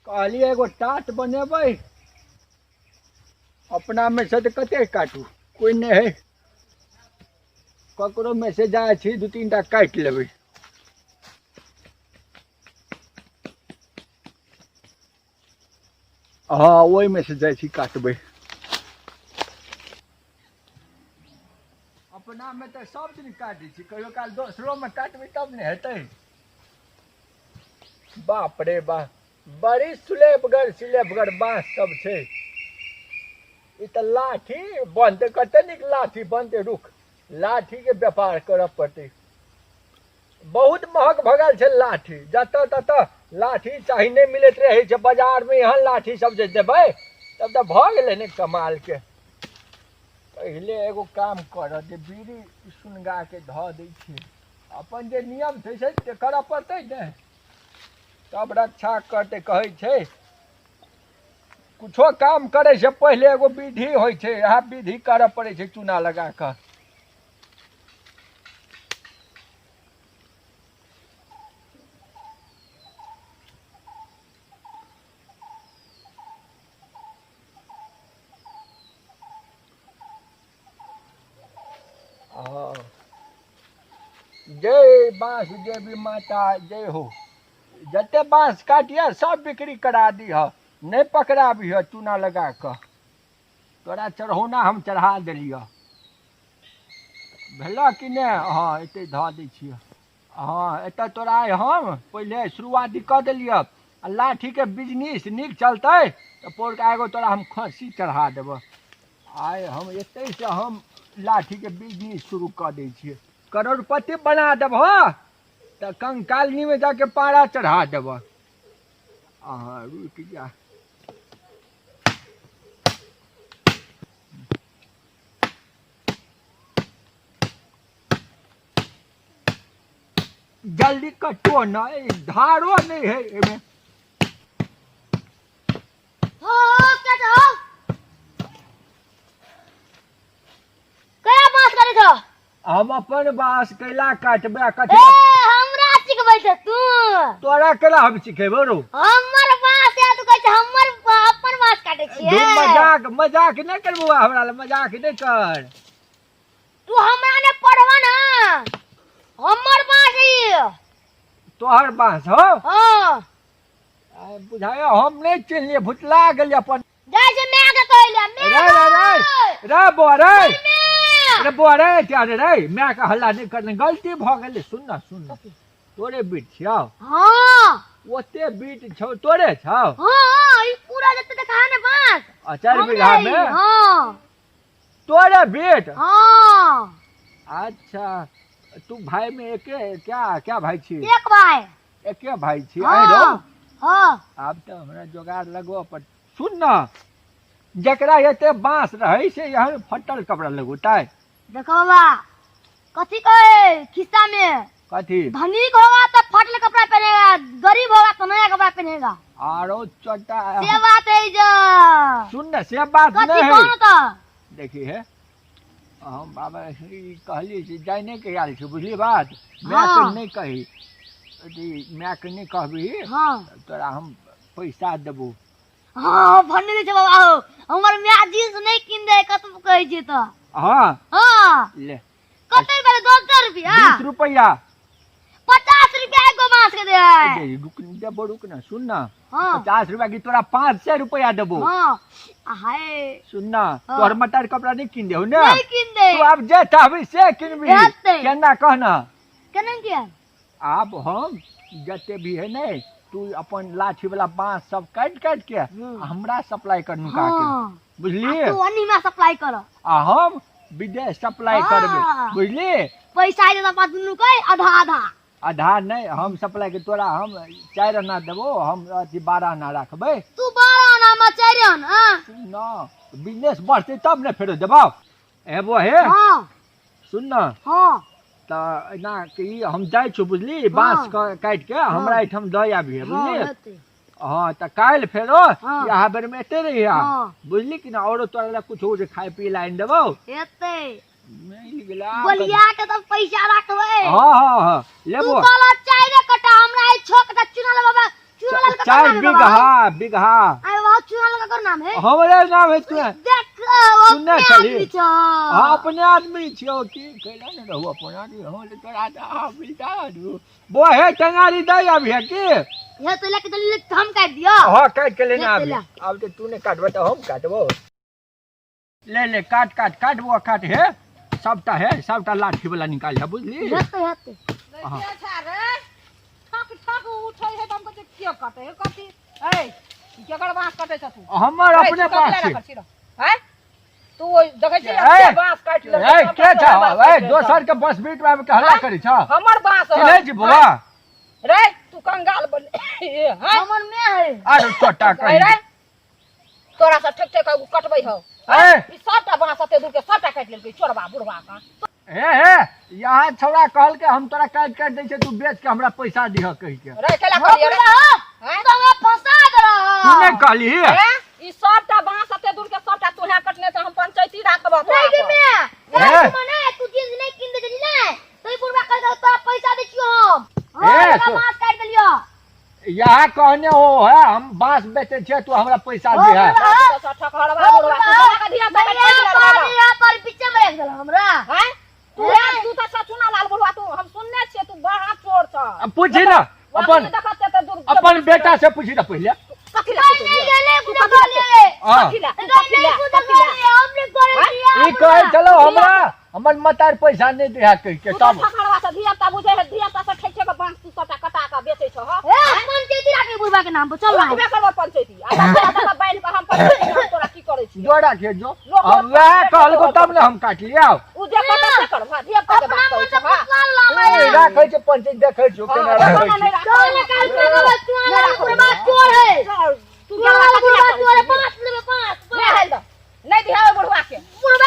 कहलियै एगो टाट बनेबै अपनामे से तऽ कतेक काटू कोइ नहि है ककरो मे से जाइ छी दू तीन टा काटि लेबै हँ ओहिमे से जाइ छी काटबै अपनामे तऽ सब दिन काटै छी कहियो काल दोसरोमे काटबै तब ने हेतै बाप रे बाप बड़ी सुलेपगर सिलेपगर बाँस सब छै ई तऽ लाठी बनतै कते नीक लाठी बनतै रुक लाठीके व्यापार करऽ पड़तै बहुत महग भऽ गेल छै लाठी जतऽ ततऽ लाठी चाही नहि मिलैत रहै छै बाजारमे एहन लाठी सब जे देबै तब तऽ भऽ गेलै ने कमालके पहिले एगो काम करऽ जे बीड़ी सुनगाके धऽ दै छियै अपन जे नियम छै से करऽ पड़तै ने तब रक्षा करतै कहै छै कुछो काम करै से पहिले एगो विधि होइ छै इएह विधि करऽ पड़ै छै चूना लगा कऽ हँ जय बाँस देवी माता जय हो जते बाँस काटिह सब बिक्री करा दिह नहि पकड़ाबिह चूना लगा कऽ तोरा चढ़ौना हम चढ़ा देलियह भेलह कि नहि हँ एते धऽ दै छियह हँ एतऽ तोरा आइ हम पहिले शुरुआती कऽ देलियह आ लाठीके बिजनेस नीक चलतै तऽ पौरका एगो तोरा हम खस्सी चढ़ा देबह आइ हम एतहिसँ हम लाठीके बिजनेस शुरू कऽ दै छियै करोड़पति बना देबह तऽ कंकालनीमे जाके पारा चढ़ा देबह अहाँ रुकि जा जल्दी कटो न धारो नहीं है एमे हो कट हो कया बात करे छो हम अपन बाँस कैला काटबे आ कथी ए हमरा सिखबै छ तू तोरा केला हम सिखेबो रो हमर बाँस है तू कहै छ हमर अपन बाँस काटे छियै धू मजाक मजाक नहि कर बौआ हमरा लए मजाक नहि कर तू हमरा ने पढ़वा ना हमर बाँस है ई। तोहर बाँस हो हाँ आ, बुझायो हम नहि चिन्हलियै भुतला गेलियै अपन जाइ छै माय के कहै ले रे रे रे रे बौआ रे माय रे बौआ रे क्या रे रे माय के हल्ला नहि करने गलती भऽ गेलै सुन ना सुन ना तोरे बीट छियौ हाँ ओते बीट छौ तोरे छौ हाँ ई पूरा जते देखा ने बाँस आ चारि हमरे बीघा ई, मे हाँ तोरे बीट हाँ अच्छा तू भाई में एके क्या क्या भाई छी एक भाई एके भाई छी आइ रौ हाँ हाँ आब तऽ हमरा जोगाड़ लगबऽ पड़ सुन न जकरा एते बाँस रहै से यहाँ फटल कपड़ा लगोतै देखो बाबा कथी कहे खिस्सा में कथी धनिक होगा तो फटल कपड़ा पहनेगा गरीब होगा तो नया कपड़ा पहनेगा आरो चटा से बात है जो सुन न से बात कथी नहीं कौन तो देखी है हम बाबा ई कहली से जाने के आयल छी बुझली बात माय के हाँ। नहीं कही अथी माय के नहीं कहबी हाँ तोरा हम पैसा देबो हाँ भन्ने दै छै बाबा हो हमर माय जींस नहि कीन दे कतबो कहै छियै तऽ हाँ हाँ ले कते रुपया 10 रुपया 20 रुपया 50 रुपया एगो मास के दे है दे, रुक देबो रुक ना सुन ना हाँ 50 रुपया की तोरा 500 रुपया देबो हाँ हाय सुन ना हाँ। तोहर मटर कपड़ा नहीं कीन देहु ना नहीं कीन दे तू आब जे चाहबी से किनबी हेतै। केना कहना केना किया आब हम जते भी है ने तू अपन लाठी वाला बांस सब काटि काटि के हम्म। आ हमरा सप्लाई कर नुका के हाँ बुझलिए आ तू अन्नी में सप्लाई कर आ हम विदेश सप्लाई हाँ। करबै बुझलिए पैसा आइ जेतौ दुनू के आधा आधा आधा नहि हम सप्लाई के तोरा हम 4 आना देबो हम अथी 12 आना राखबै तू 12 आना में 4 आना न बिजनेस बढ़तै तब ने फेरो देबौ एबो हे हाँ सुन न हाँ तऽ एना कि हम जाइ छी बुझली बाँस काटि के हमरा एहिठाम दऽ आबिहे हाँ बुझली हेतै। हाँ तऽ काल्हि फेरो हाँ। यहाँ बेर में एते रहिया हाँ। बुझली कि ना औरो तोरा लए कुछो जे खाय पी ला आनि देबौ हेतै मिल गेला गोलिया के तब पैसा राखबै हाँ हाँ हाँ तू लेबो कहला चारि कट्ठा हमरा आई 6 कट्ठा चुना ले बाबा चुना लाल के चार नाम है बाबा? बीघा बीघा। अरे बाबा, चूना लगा कर नाम है। हमरे नाम है तू। देख वो सुनने अपने छली। आदमी छौ। हाँ, अपने आदमी छियो की कैला ने रहू अपन आदमी हो तो तोरा तऽ आ मिलता दू बोहे टंगारी दै अभी है की। ये तो लेके चली ले, हम काट दियो। हाँ, काट के लेना ले अभी। ले। अब तो तू ने काटबो तो हम काटबो। ले ले, काट काट काट बुआ काट है सबटा है सबटा लाठी वाला निकाल है बुझली। हेते हेते। हाँ। अच्छा रे, ठक ठक उठै है त हम कहै के कटै है कथी? ए, केकर बाँस कटै छ तू? हमर ए, अपने तू पास ककरा छै। रखल छी रे? हैं? तू ओइ देखै छी ए, एते बाँस काटि लेलकै, ए सबटा के तोहर छ? बाँस ए काटि लेलकै। दोसर के बस बीट में आबि के हल्ला करै छ। हमर बाँस है। चिन्है छी बौआ? रे तू कंगाल बन ए, हैं? हमर में है। आरो टोटा ए कही। रे, तोरा से ठेक ठेक कटबै हौ। ए ई सबटा बाँस एते दूर के सबटा काटि लेलकै चोरबा बुढ़बा का। हे हे, यहाँ छौड़ा कहलकै हम तोरा काटि काटि दै छियै, तू बेच के हमरा पैसा दिह कहि के। रे केला हो कहलियै रे? बुढ़बा हो, हैं? तू तो हमरा फंसा देलह। तू नहि कहली? ए, ई सबटा बाँस एते दूर के सबटा तोहे कटने से हम पंचायती राखबह तोरा नहीं पर। गे मैं, ए। तू मने तू जींस नहीं किन दे देली ने, तो ई बुढ़बा कह दे तोरा पैसा दै छियो हम। ए, हां, तोरा तो- बाँस काटि देलियो। यहाँ कहने हो है हम बांस बेचे छियै, तू हमरा पैसा हो दिह। बुढ़बा हो, तू ठकहरवा हो बुढ़बा, तू बुढ़बा हो। तोरा के धिया पुता नहीं, काटि यहाँ लेलकै। पर, यहाँ पर पीछे में रख देलह हमरा। हैं? तू ए। तू तऽ सचुना लाल बुढ़वा, तू हम सुनने छियै तू बड़ा चोर छ। अब पूछी ना अपन देखत तऽ दूर अपन बेटा से पूछी ना पहिले। कथी ला नहीं नहीं गेले तू बुढ़बा कथी ला? बोलिए। हाँ। कथी ला? तू नहीं कथी ला? नहीं बुढ़बा कथी ला? बोलिए, हमने करे हैं? दिया ई कहै बुढ़बा। छलौ हमरा हमर मतार पैसा नहि दिहा कहि के। तू तऽ तब ठकहरवा से धिया पुता बुझै है, धिया पुता से ठेक ठेक के बाँस तू सबटा कटा के बेचै छह। ए, पंचायती राखी बुढ़बा के नाम पर चल भाई। रखबे करबो पंचायती। आ तोरा तोरा बान्हि के हम पंचायती हम तोरा की करै छियै? जोड़ा के जो लोक हम वएह कहलको तब ने हम काटलियौ। उ जे कटै से करबह, धिया पुता के अपना बात मन करै से छह। फंसा ला ए, मैं। राखै छै पंचायत, देखै छियौ केना हाँ, राखै नहि छै। राखै। चल निकाल के बाबा, चुआ लाल बुढ़बा चोर है। चल, तू चुआ गेलवा लाल कथी ला बुढ़बा करै चोर है, छिही? पाँच लेबे पाँच। नहि हेल दऽ, नहि दिहे ओहि बुढ़वा के। बुढ़बा